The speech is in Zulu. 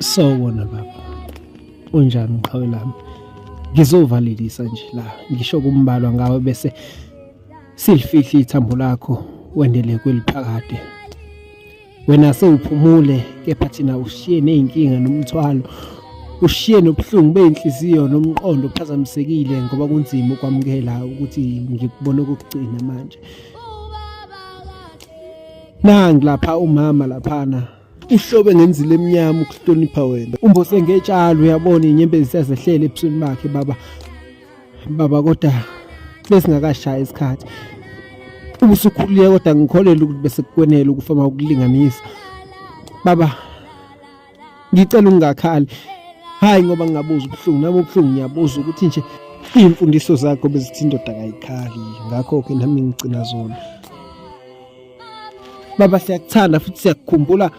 Sawubona baba. Unjani qhawe lami? Ngizovalelisa nje la ngisho kumbalwa ngawe bese silifihla ithambo lakho wendele kweliphakade. Wena sewuphumule kepha thina ushiye nezinkinga nomthwalo. Ushiye nobuhlungu beyinhliziyo nomqondo ophazamisekile ngoba kunzima ukwamukela ukuthi ngikubona okugcina manje. Nangi lapha umama laphana Uhlobe ngenzile emnyama ukuhlonipha wena. Umbose ngetshalo uyabona inyembezi sezehlela ebusweni bakhe baba. Baba kodwa besingakashaya isikhathi. Ubusukhulile kodwa ngikholelwa ukuthi bese kukwenela ukufa mawukulinganisa. Baba ngicela ungakhali. Hayi ngoba ngingabuza ubuhlungu nami ubuhlungu ngiyabuza ukuthi nje iy'mfundiso zakho bezithi indoda kayikhali ngakho-ke nami ngigcina zona. Baba siyakuthanda futhi siyakukhumbula.